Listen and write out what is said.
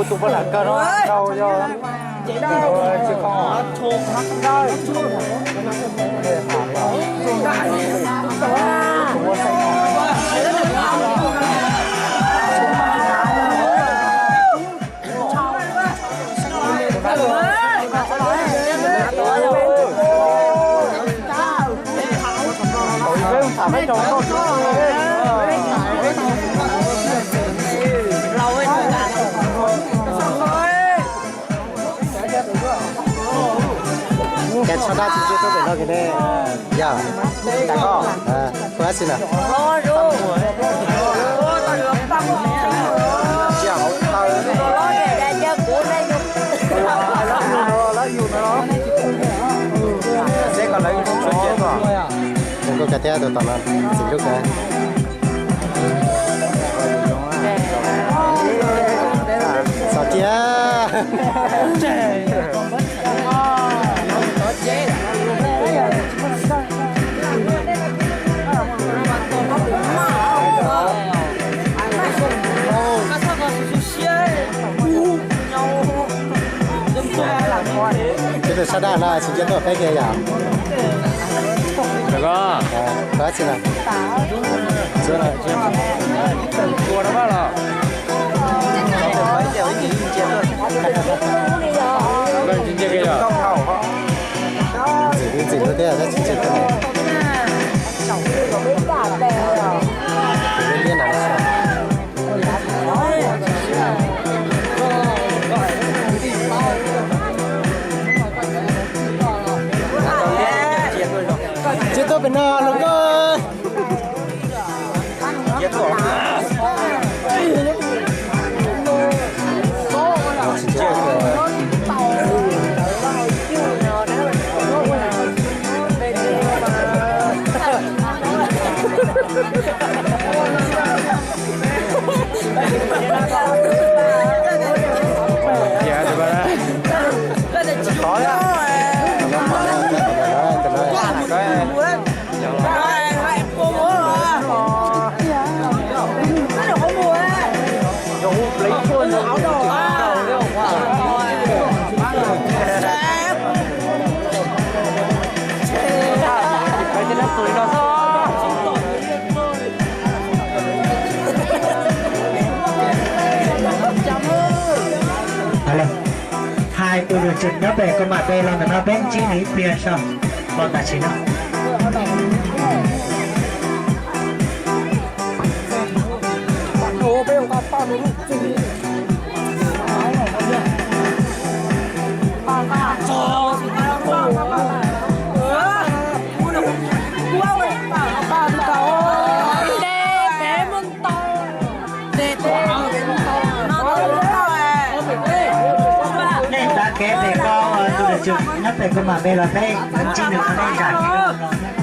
Tus poj niam kawg no rau yog tsis qhov. Ces txhob dab tsi ntsiab tuaj pem no kiag ne. Yog, kuv ab tsi na. Nkauj kawg thiab tus tom no, txiv hlub kawg. Txog kiag. Cov tus sab daj no tsis nco tuaj peb kiag yom? Koj tsi na? Ntxim ntxim thiab tab tsis ntxim. Tsis tuaj pem no los koj. Hais tus lwm tswm nyob pem koj mam pe los ntawm no peb ntsib nws ib pliag so, los tam sim no. Nej tav kev pem ko, tus lwm tswm nyob pem koj mam pe los peb ntsib nws, nej zam kev los.